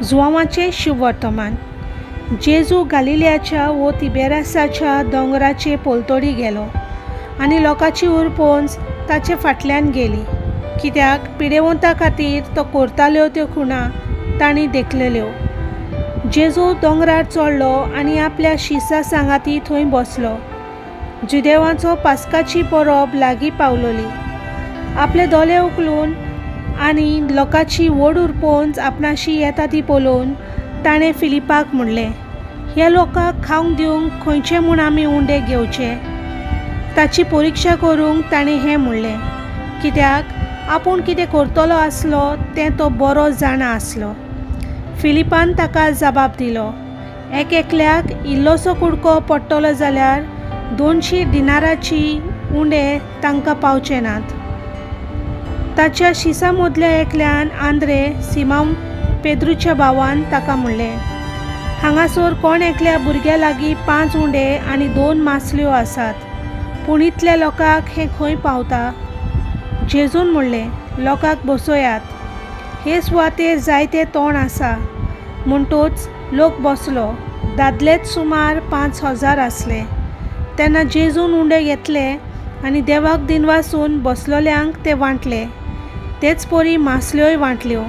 जुवांवाचें शुभवर्तमान. जेजू गालिलियाच्या वो तिबेरासाच्या दोंगराचे पलतडी गेलो आनी लोकांची उरपोंज ताचे फाटल्यान गेली, कित्याक पिडेवंता खातीर तो करताल्यो त्यो खुणा तांणी देखलेल्यो. जेजू दोंगरार चडलो आनी आपल्या शिसा सांगाती थंय बसलो. जुदेवांचो पास्काची परब लागीं पावलोली. आपले दोले उखलून आनी लोकांची व्हड उरपोंज आपणाशी येता ती पळोवन ताणें फिलिपाक म्हणलें, ह्या लोकांक खावंक दिवंक खंयचे म्हूण आमी उंडे घेवचे? ताची परिक्षा करूंक ताणें हें म्हणलें, कित्याक आपूण कितें करतलो आसलो तें तो बरो जाणा आसलो. फिलिपान ताका जबाब दिलो, एक एकल्याक इल्लोसो कुडको पडटलो जाल्यार 200 दिनाराची उंडे तांकां पावचे नात. ताच्या शिसा मदल्या एकल्यान आंद्रे सिमांव पेद्रूच्या भावान ताका म्हणलें, हांगासर कोण एकल्या भुरग्या लागीं 5 उंडे आनी 2 मासल्यो आसात, पूण इतल्या लोकांक हें खंय पावता? जेजून म्हणलें, लोकांक बसयात, हे सुवातेर जायते तोंड आसा. म्हणटोच लोक बसलो. दादलेच सुमार 5000 आसले. तेन्ना जेजून उंडे घेतले आनी देवाक दिनवासून बसलोल्यांक ते वांटले. तेच परी मासल्योय वांटल्यो.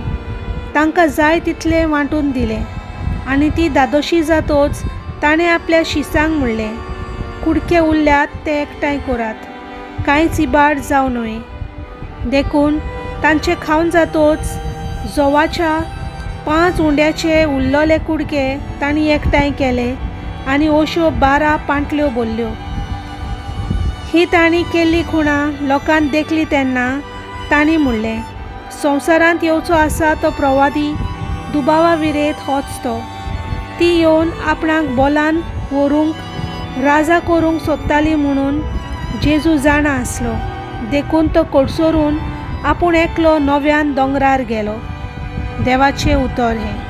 तांकां जाय तितले वांटून दिले. आनी ती दादोशी जातोच ताणें आपल्या शिसांक म्हणलें, कुडके उरल्यात ते एकठांय करात, कांयच इबाड जावं न्हय. देखून तांचे खावन जातोच जोवाच्या 5 उंड्याचे उरलेले कुडके तांणी एकठांय केले आनी अश्यो 12 पांटल्यो भरल्यो. ही तांणी केल्ली खुणा लोकान देखली तेन्ना तांणी म्हणलें, संवसारांत येवचो आसा तो प्रवादी दुबावा विरेत होच तो. ती येवन आपणाक बोलान व्हरूंक राजा करूंक सोदताली म्हणून जेजू जाणा आसलो. देखून तो कडसरून आपूण एकलो नव्यान दोंगरार गेलो. देवाचें उतर हें.